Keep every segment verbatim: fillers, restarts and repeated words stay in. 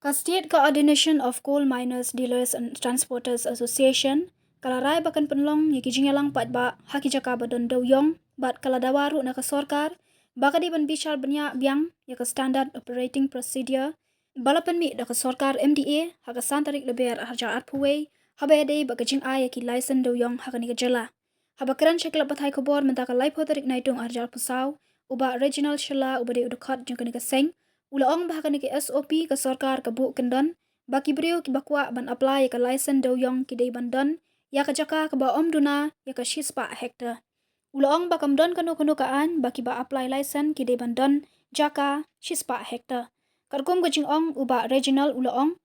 Ka State Coordination of Coal Miners, Dealers and Transporters Association ka la rai ba kan pynlong ïa ki jingïalang paidbah ha ki jaka ba don dewïong, bad ka la dawa ruh na ka sorkar ba ka dei ban bishar bniah biang ïa ka Standard Operating Procedure ba la pynmih da ka sorkar M D A ha ka san tarik Lber ar hajar arphew wei, haba ïadei bad ka jingai ïa ki laisen dewïong ha kane ka jylla. Haba kren sha ki lad pathai khubor mynta ka laiphew tarik Naitung ar hajar arphew saw, u Bah Reginald Shylla, uba dei u dkhot jong kane ka seng, u la ong ba ha kane ka S O P ka sorkar ka buh kyndon ba ki briew kiba kwah ban apply ïa ka laisen dewïong ki dei ban don ïa ka jaka kaba ym duna ïa ka shispah hektar. U la ong ba kam don kano kano ka aiñ ba kiba apply laisen ki dei ban don jaka shispah hektar. Katkum ka jingong u Bah Reginald u la ong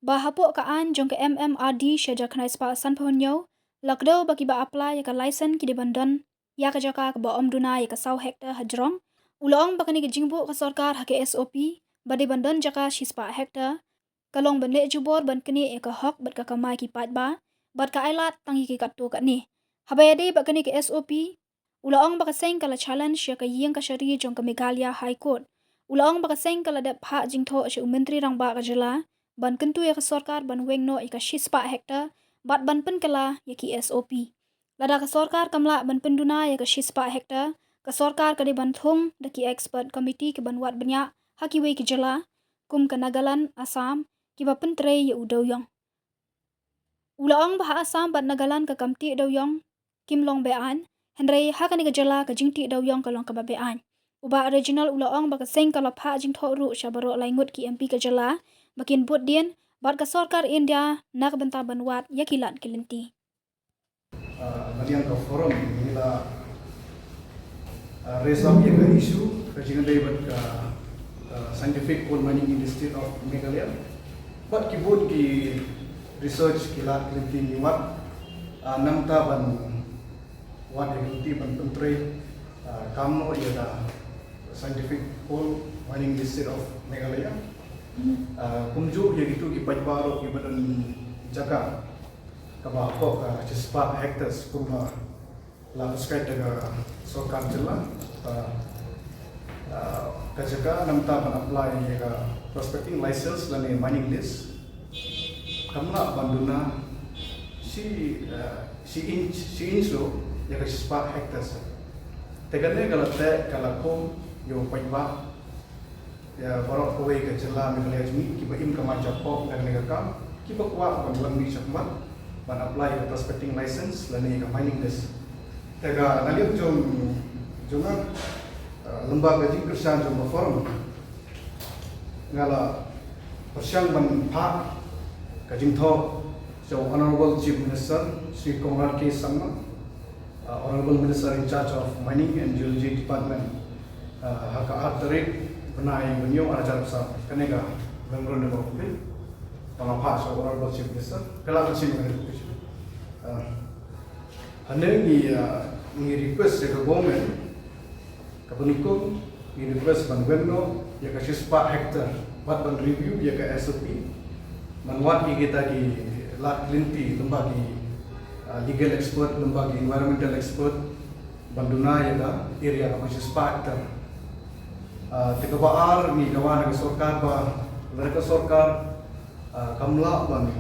ba hapoh ka aiñ jong ka M M R D shi hajar khyndai spah sanphew hynñiew la kdew ba kiba apply ïa ka laisen ki dei ban don ïa ka jaka kaba ym duna ïa ka saw hektar hajrong. U la ong ba kane ka jingbuh ka sorkar ha ka S O P ba dei ban don jaka shispah hektar ka long ban leh jubor ban knieh ïa ka hok bad ka kamai ki paidbah, bad ka ailad tang ïa ki katto katne. Haba ïadei bad kane ka S O P, u la ong ba ka seng ka la challenge ïa ka ïing kashari jong ka Meghalaya High Court. U la ong ba ka seng ka la dep phah jingthoh sha u Myntri Rangbah ka jylla ban kyntu ïa ka sorkar ban weng noh ïa ka shispah hektar bad ban pynkylla ïa ki S O P. Lada ka sorkar kam lah ban pynduna ïa ka shispah hektar, ka sorkar ka dei ban thung da ki expert committee ki ban wad bniah ha kiwei ki jylla kum ka Nagaland, Assam, kiba pyntrei ïa u dewïong. U la ong ba ha Assam bad Nagaland ka kam tih dewïong kim long be-aiñ, hynrei ha kane ka jylla ka jingtih dewïong ka long kaba be-aiñ. U Bah Reginald u la ong ba ka seng ka la phah jingthoh ruh sha baroh lai ngut ki M P ka jylla ba kin bud dien bad ka sorkar India na ka bynta ban wad ïa ki lad ki lynti. Ah, madiang ka forum ngi la, ah, raise up ïa ka issue ka jingdei bad ka, ah, scientific coal mining in the state of Meghalaya. Bad ki bun ki research ki lad ki lynti ngi wad, ah, namar ban wad ïa ki lynti ban pyntrei, ah, kam noh ïa ka scientific coal mining in the state of Meghalaya. Ah, kumjuh ïa kitu ki paidbah ruh kiba don jaka kaba hapoh ka shispah hectares kumba la prescribe da ka sorkar jylla. Ah, ah, ka jaka namar ban apply ïa ka prospecting license lane mining lease kam lah ban duna shi, ah, shi inch, shi inch ruh ïa ka shispah hectares. Te kane ka la teh ka la khum ïa u paidbah ïa baroh kawei ka jylla Meghalaya jong ngi kiba im kamai jakhlia na kane ka kam, kiba kwah ban wan mih shakhmat ban apply ka prospecting license lane ka mining lease. Te ka na liang jong, jong nga, eh, lyngba ka jingkyrshan jong ka forum, nga la pyrshang ban phah ka jingthoh sha u Honorable Chief Minister Shri Conrad K Sangma, uh, Honorable Minister in charge of Mining and Geology Department, uh, ha ka ar tarik bnai Hynñiew ar hajar arphew saw, kane ka memorandum of appeal ba nga phah sha Honorable Chief Minister. Ka la ka shin kane ka, uh, hangne ngi, uh, ngi request ïa ka government, kaba nyngkong ngi request ban weng noh ïa ka shispah hectare bad ban review ïa ka S O P. Ban wad ïa kita ki lad lynti, lyngba ki, ah, legal expert, lyngba ki environmental expert, ban duna ïa ka area kaba shispah hectare. Ah, te kaba ar ngi dawa na ka sorkar ba lada ka sorkar, ah, kam lah ban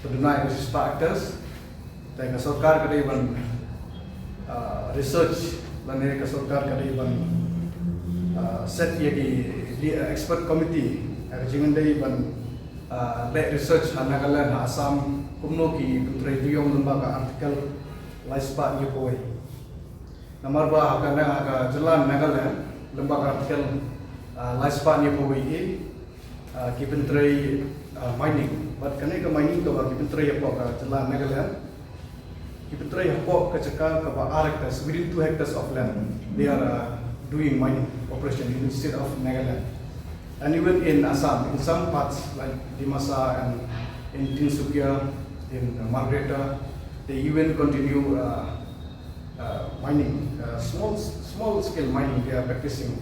pynduna ïa ka shispah hectares, te ka sorkar ka dei ban, ah, research, lane ka sorkar ka dei ban, ah, set ïa ki, ki, ah, expert committee, ah, ka jingdei ban, ah, leh research ha Nagaland, ha Assam, kumno ki pyntrei dewïong lyngba ka Article laispah hynñiewphew wei. Namar ba ha ka, ha ka jylla Nagaland, lyngba ka Article, ah, laispah hynñiewphew wei A, ah, ki pyntrei, ah, mining. Bad kane ka mining kaba ki pyntrei hapoh ka jylla Nagaland, ki pyntrei hapoh ka jaka kaba ar hectares, within two hectares of land, they are, ah, doing mining operation in the state of Nagaland. And even in Assam, in some parts like Dimasa and in Tinsukia, in Margherita, they even continue, ah, uh, mining, uh, small, small scale mining they are practicing,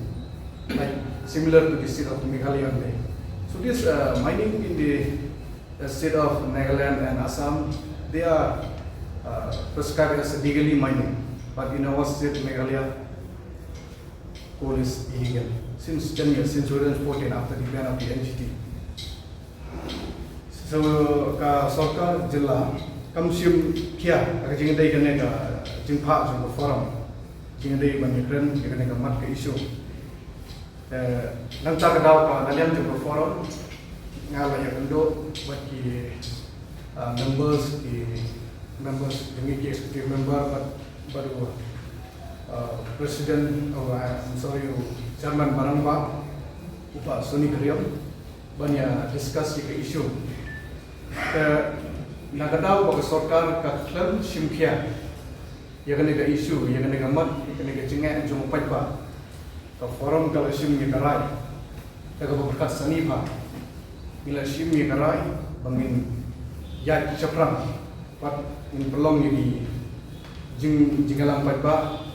like, similar to the state of Meghalaya only. So this, uh, mining in the, uh, state of Nagaland and Assam, they are, uh, prescribed as legally mining, but in our state, Meghalaya, coal is illegal since ten years, since two thousand fourteen, after the ban of the N G T. So ka sorkar jylla kam shim khia ka jingdei kane ka jingphah jong ka forum, jingdei ban ïakren ïa kane ka mat ka issue. Eh, nangta ka daw ka na liang jong ka forum nga la ïakynduh bad ki, ah, members, ki members jong ngi, ki executive member bad, bad u, ah, president, oh, ah, I'm sorry, u chairman ba rangbah, u Bah Sony Khyriem, ban ïa discuss ïa ka issue. Te na ka daw ba ka sorkar ka khlem shim khia ïa kane ka issue, ïa kane ka mat, ïa kane ka jingeh jong u paidbah, ka forum ka la shim ïa ka rai. Te kaba pyrkhat sani ba ngi la shim ïa ka rai ba ngin ïaid shaphrang bad ngin pynlong ïa ki jing, jingïalang paidbah,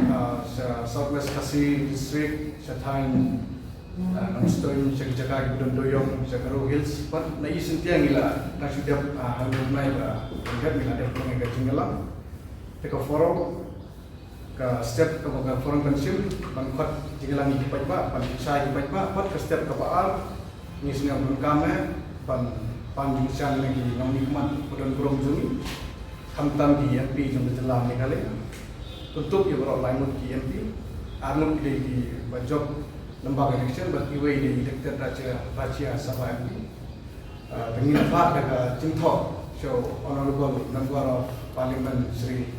ah, sha South West Khasi District, sha thaiñ, ah, Nongstoiñ, sha ki jaka kiba don dewïong, sha Garo Hills, bad na i Jaiñtia ngi la dang shu dep, ah, ha u bnai ba dep ngi la dep pynlong ïa ka jingïalang. Te ka forum, ka step kaba ka forum kan shim ban khot jingïalang ïa ki paidbah, ban pynshai ïa ki paidbah, bad ka step kaba ar ngi sngewbha ban kam eh ban pan jingkyrshan na ki nongmihkhmat ba don burom jong ngi, khamtam ki M P jong ka jylla Meghalaya. Kumjuh ïa baroh lai ngut ki M P, ar ngut ki dei kiba jop lyngba ka election bad iwei i dei elected Rajya, Rajya Sabha M P. Ah, te ngi la phah da ka jingthoh sha u Honorable Member of Parliament Shri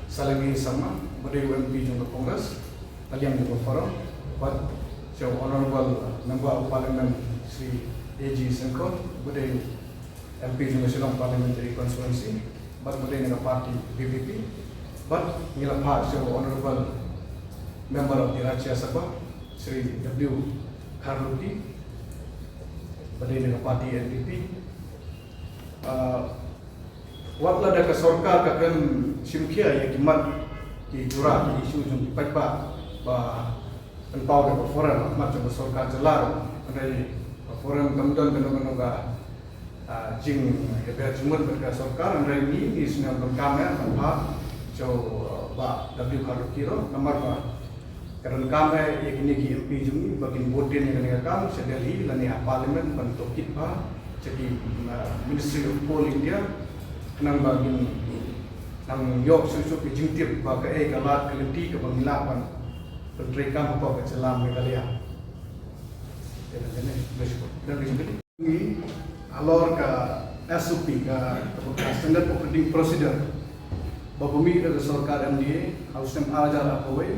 Saleng A Sangma, ba dei u M P jong ka Congress, na liang jong ka forum, bad sha u Honorable Member of Parliament Shri A G Sengkon, ba dei u M P jong ka Shillong Parliamentary Constituency, bad ba dei na ka party V P P, bad ngi la phah sha u Honorable Member of the Rajya Sabha Shri W Kharlukhi, ba dei na ka party N P P. Ah, wat lada ka sorkar ka khlem shim khia ïa ki mat, ki jura, ki issue jong ki paidbah ba pynpaw da ka forum, mat jong ka sorkar jylla ruh. Hynrei ka forum kam don kano kano ka, ah, jingïabeh jingmut bad ka sorkar, hynrei ngi, ngi sngewbha ban kam eh ban phah sha u, ah, Bah W Kharlukhi ruh, namar ba ka donkam eh ïa kine ki M P jong ngi ba kin bud dien ïa kane ka kam sha Delhi lane ha Parliament ban tohkit bha sha ki, uh, Ministry of Coal India, khnang ba kin nang ïoh shuh shuh ki jingtip ba kaei ka lad ka lynti kaba ngi lah ban pyntreikam hapoh ka jylla Meghalaya. Ngi halor ka S O P, ka, ka Standard Operating Procedure, ba pynmih da ka sorkar M D A ha u snem ar hajar arphew wei,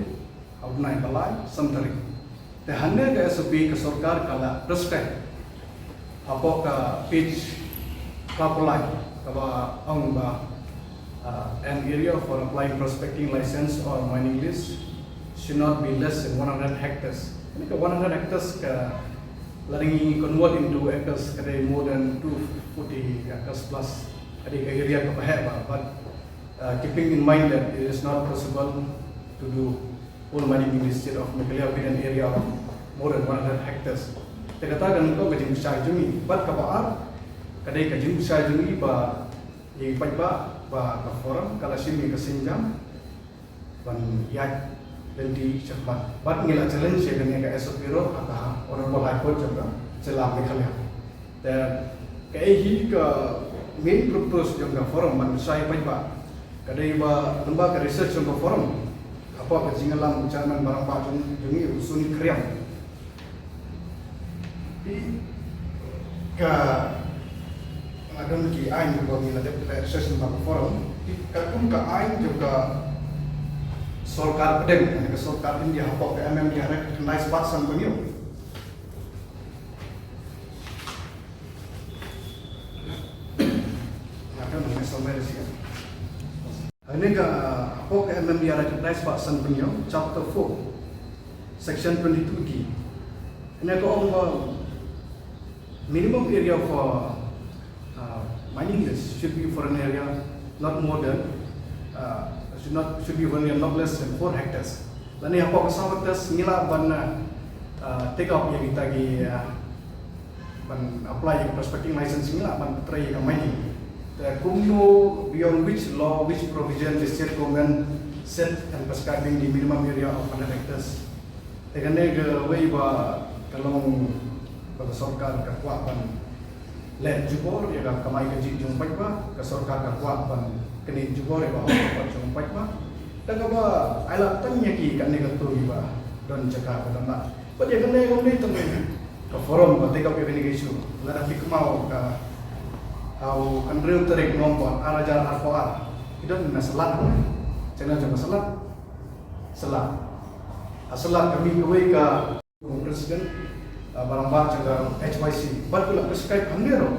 ha u bnai ba lai, san tarik. Te hangne ka S O P ka sorkar ka la prescribe hapoh ka page phra phew lai, kaba ong ba, uh, an area for applying prospecting license or mining lease should not be less than one hundred hectares. Kane ka one hundred hectares ka, lada ngi convert into acres, ka dei more than two forty acres plus. Ka dei ka area kaba heh bha, but, uh, keeping in mind that it is not possible to do coal mining in the state of Meghalaya with an area of more than one hundred hectares. Te kata ka nyngkong ka jingpynshai jong ngi. Bad kaba ar, ka dei ka jingpynshai jong ngi ba ïa ki paidbah ba ka forum ka la shim ïa ka sienjam ban ïaid lynti shakhmat. Bad ngi la challenge ïa kane ka S O P ruh ha ka Honorable High Court jong ka jylla Meghalaya. Te kaei hi ka main purpose jong ka forum ban pynshai ïa ki paidbah? Ka dei ba lyngba ka research jong ka forum, hapoh ka jingïalam u chairman ba rangbah jong, jong ngi, u Sony Khyriem, ka, nga don ki aiñ ba ngi la dep ka research lyngba ka forum, katkum ka aiñ jong ka sorkar pdeng, ka sorkar India hapoh ka M M D R Act khyndai spah sanphew hynñiew. Nga don ngi somewhere here. Hangne ka, hapoh ka M M D R Act khyndai spah sanphew hynñiew, Chapter four, Section twenty-two D. Hangne ka ong ba minimum area for, uh, mining lease should be for an area not more than, uh, should not, should be for an area not less than four hectares. Lane hapoh ka saw hectares ngi lah ban, uh, take up ïa kita ki, uh, ban apply ïa ka prospecting license, ngi lah ban trei ïa ka mining. Te kumno, beyond which law, which provision the state government set and prescribing the minimum area of hundred hectares? Te kane kawei ba ka long ba ka sorkar ka kwah ban Leh jubor ïa ka kamai kajih jong paidbah, ka sorkar ka kwah ban knieh jubor ïa ka hok jong paidbah. Tang kaba ai lad tang ïa ki kane ka tuh ba don jaka ba don lad. Bad ïa kane kam dei tang ka forum ba take up ïa kane ka issue. Lada phi kynmaw ka, ha u hynriew tarik November ar hajar arphew ar, ki don na Salad, channel jong ka Salad. Salad. Ha Salad ka mih kawei ka President, uh, ba rangbah jong ka H Y C. Bad ki la prescribe hangne ruh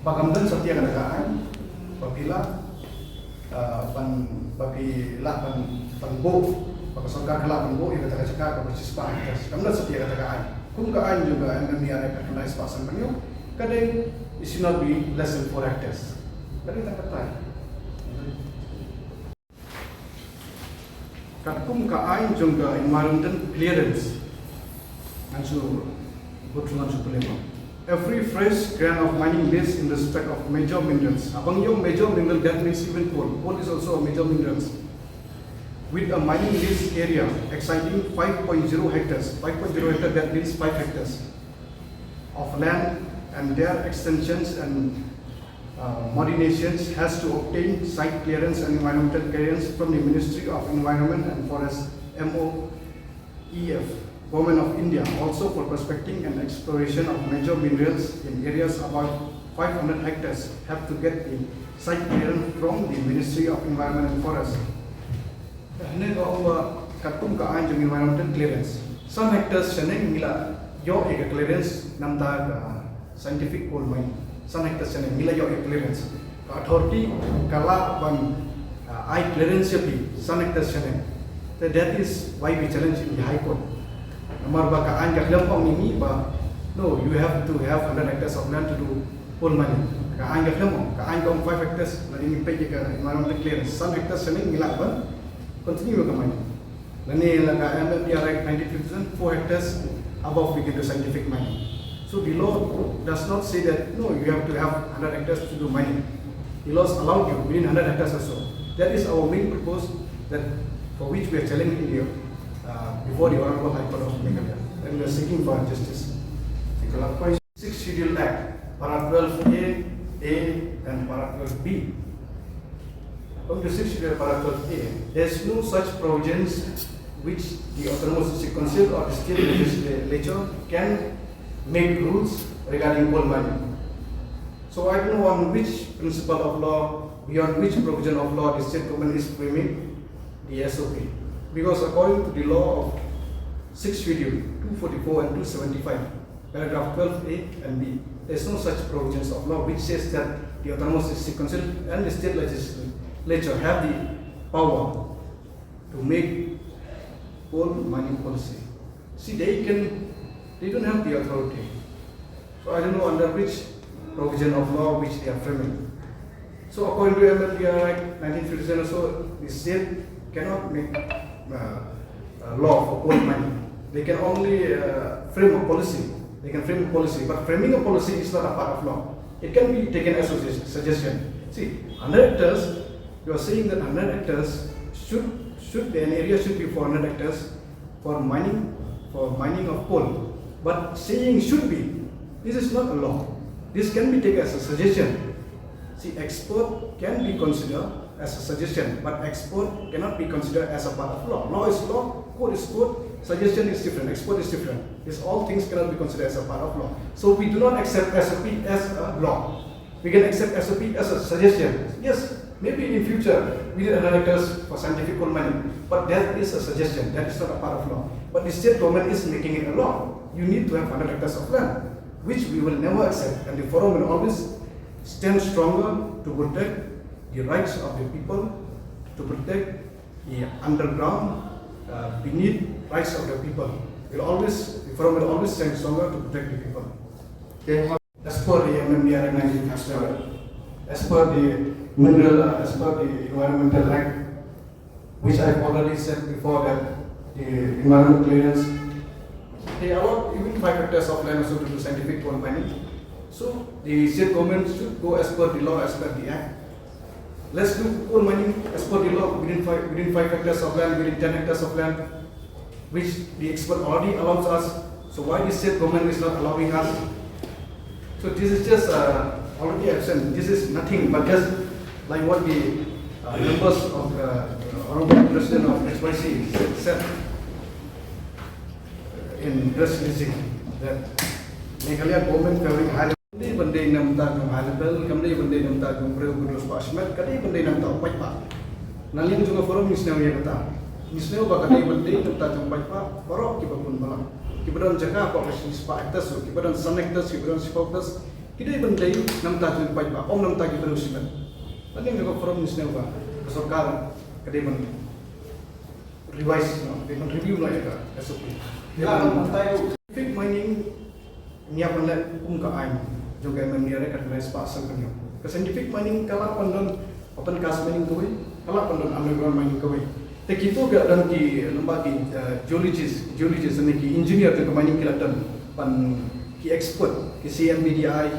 ba kam don satia kata ka aiñ ba phi lah, uh, ban, ba phi lah ban, ban buh, ba ka sorkar ka lah ban buh ïa kata ka jaka kaba shispah hectares. Kam don satia kata ka aiñ. Kum ka aiñ jong ka M M E R Act khatkhyndai spah sanphew hynñiew, ka dei it should not be less than four hectares. Ka dei tang katai. Katkum ka aiñ jong ka environmental clearance, ngan shu go through, ngan shu pule ba, every fresh grant of mining lease in respect of major minerals. Haba ngi ong major mineral, that means even coal. Coal is also a major minerals. With a mining lease area exceeding five point zero hectares, five point zero hectare, that means five hectares of land, and their extensions and, uh, modifikations has to obtain site clearance and environmental clearance from the Ministry of Environment and Forest, M O E F, Government of India. Also, for prospecting and exploration of major minerals in areas above five hundred hectares have to get the site clearance from the Ministry of Environment and Forest. Hangne ka ong ba katkum ka aiñ jong environmental clearance, san hectares shaneng ngi la ïoh ïa ka clearance namar ka scientific coal mine. San hectares shaneng ngi la ïoh ïa ka clearance. Ka authority ka lah ban, uh, ai clearance ïa phi san hectares shaneng. That, that is why we challenge in the High Court. Namar ba ka aiñ ka khlem ong ïa ngi ba, no, you have to have hundred hectares of land to do coal mining. Ka aiñ ka khlem ong, ka aiñ ka ong five hectares, lada ngi peit ïa ka environmental clearance, san hectares shaneng ngi lah ban continue ka mining. Lane la ka M M E R Act nineteen fifty-seven, four hectares above we can do scientific mining. So the law does not say that, no, you have to have hundred hectares to do mining. The laws allow you within hundred hectares or so. That is our main purpose, that for which we are challenging here, uh, before the Honorable High Court of Meghalaya, and we are seeking for justice. Sixth Schedule Act, Para twelve A, A, and Para twelve B. According to Sixth Schedule, Para twelve A, there is no such provisions which the Autonomous District Council or the state legislature can make rules regarding coal mining. So I don't know on which principle of law, beyond which provision of law the state government is framing the S O P. Because according to the law of Sixth Schedule, two forty-four and two seventy-five, paragraph twelve A and B, there is no such provisions of law which says that the Autonomous District Council and the state legislature have the power to make coal mining policy. See, they can, they don't have the authority. So I don't know under which provision of law which they are framing. So according to M M E R Act nineteen fifty-seven also, the state cannot make, uh, a law for coal mining. They can only, uh, frame a policy. They can frame a policy, but framing a policy is not a part of law. It can be taken as a sugges-, suggestion. See, hundred hectares, you are saying that hundred hectares should, should be, an area should be four hundred hectares for mining, for mining of coal. But saying should be, this is not a law. This can be taken as a suggestion. See, expert can be considered as a suggestion, but expert cannot be considered as a part of law. Law is law, code is code, suggestion is different, expert is different. These all things cannot be considered as a part of law. So we do not accept S O P as a law. We can accept S O P as a suggestion. Yes, maybe in future we need another test for scientific coal mining, but that is a suggestion. That is not a part of law. But the state government is making it a law. You need to have hundred hectares of land, which we will never accept. And the forum will always stand stronger to protect the rights of the people, to protect the underground, uh, beneath rights of the people. Will always, the forum will always stand stronger to protect the people. Okay. As per the M M E R Act nineteen fifty-seven, as per the Mineral, uh, as per the Environmental Act, which I've already said before that the environment clearance, they allow even five hectares of land also to do scientific coal mining. So the state government should go as per the law, as per the act. Let's do coal mining as per the law within five, within five hectares of land, within ten hectares of land, which the expert already allows us. So why the state government is not allowing us? This is just uh, already absent. This is nothing but just like what the uh, members of uh, Honorable President of H Y C said in press release that Meghalaya government favoring high level. Kam dei ban dei na bynta jong high level, kam dei ban dei na bynta jong briew ba dang spah shimet, ka dei ban dei na bynta u paidbah. Na liang jong ka forum ngi sngew ïa kata. Ngi sngew ba ka dei ban dei na bynta jong u paidbah baroh kiba bun balang. Kiba don jaka hapoh ka shi spah hectares, kiba don san hectares, kiba don shiphew hectares, ki dei ban dei na bynta jong u paidbah, ym na bynta ki briew shimet. Na liang jong ka forum ngi sngew ba ka sorkar ka dei ban revise noh, ka dei ban review noh ïa ka S O P. Ïa ka scientific mining ngi ïa pynleh kum ka aiñ jong ka M M D R A ka dei spah san ka niam. Ka scientific mining ka lah ban don open cast mining kawei, ka lah ban don underground mining kawei. Te kito ki la don ki lem bad ki uh, geologist, geologist ne ki engineer jong ka mining ki la don, ban ki expert, ki C M B D I,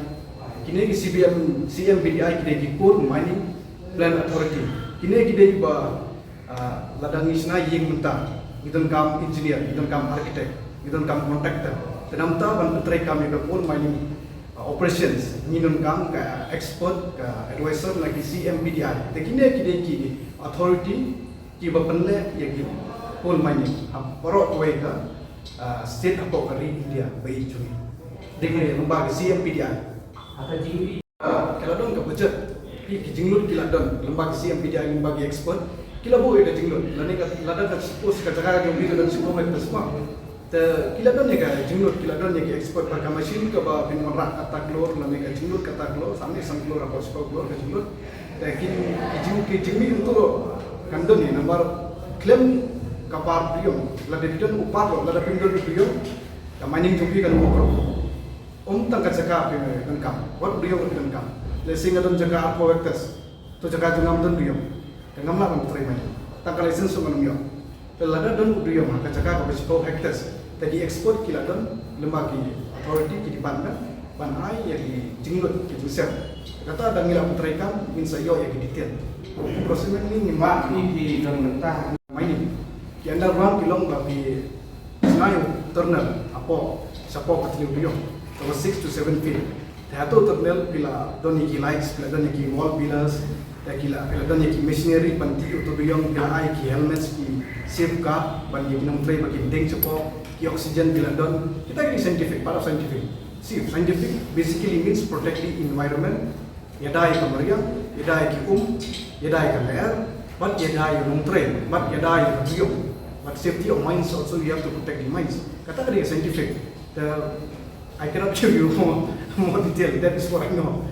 kine ki C B M, C M B D I ki dei ki Coal Mining Plan Authority. Kine ki dei ba Ah, lada ngi shna ïing mynta, ngi donkam engineer, ngi donkam architect, ngi donkam contractor. Te namar ban pyntreikam ïa ka coal mining uh, operations, ngi donkam ka expert, ka advisor na ki C M B D I. Te kine ki dei ki authority kiba pynleh ïa ki coal mining ha baroh kawei ka uh, state hapoh ka ri India ba ïeit jong ngi. Dei ne lem bad ka C M B D I. Ka la don ka budget, ki, ki jinglut ki la don, lem bad ki C M B D I, lem bad ki expert, ki la buh ïa ka jinglut. Lane ka, lada ka suppose ka jaka ka jong phi ka don shiphew hectares ma. Te ki la don ïa ka jinglut, ki la don ïa ki expert, bad ka machine kaba phin wanrah kata klur, lane ka jinglut kata klur, san ne san klur hapoh shiphew klur ka jinglut. Te ki, ki jing, ki jingmih hangto ruh kan don ïa, namar khlem ka par duriong, lada phi don u par ruh, lada phim don duriong, ka mining jong phi kan ym khraw. Ym tang ka jaka phi donkam, wat u duriong phi donkam. Lehse nga don jaka arphew hectares, to jaka jong nga ym don duriong, te ngam lah ban trei mining. Tang ka license ngam ïoh. Te lada don u duriong ha ka jaka kaba shiphew hectares, te ki expert ki la don, lem bad ki authority, ki department, ban ai ïa ki jinglut, ki jingsem. Kata da ngi lah ban treikam, ngin sa ïoh ïa ki detail. Procurement ni ngi ma ni ki don mynta. Mining. Ki underground ki long ba ki Ngi ai u tunnel hapoh, shapoh ka tnga u duriong, kaba six to seven feet. Te hato u tunnel phi la don ïa ki lights, phi la don ïa ki wall pillars, te ki la, phi la don ïa ki machinery ban tih u duriong, phi la ai ki helmets, ki safeguard ban ïa ki nongtrei ba kin deng shapoh, ki oxygen phi la don. Kita ki dei scientific, part of scientific. See, scientific basically means protect the environment. Ïada ïa ka mariang, ïada ïa ki um, ïada ïa ka lyer, bad ïada ïa u nongtrei, bad ïada ïa ka duriong. But safety of mines also, you have to protect the mines. Kata ka dei scientific. The, I cannot give you more, more detail. That is what I know.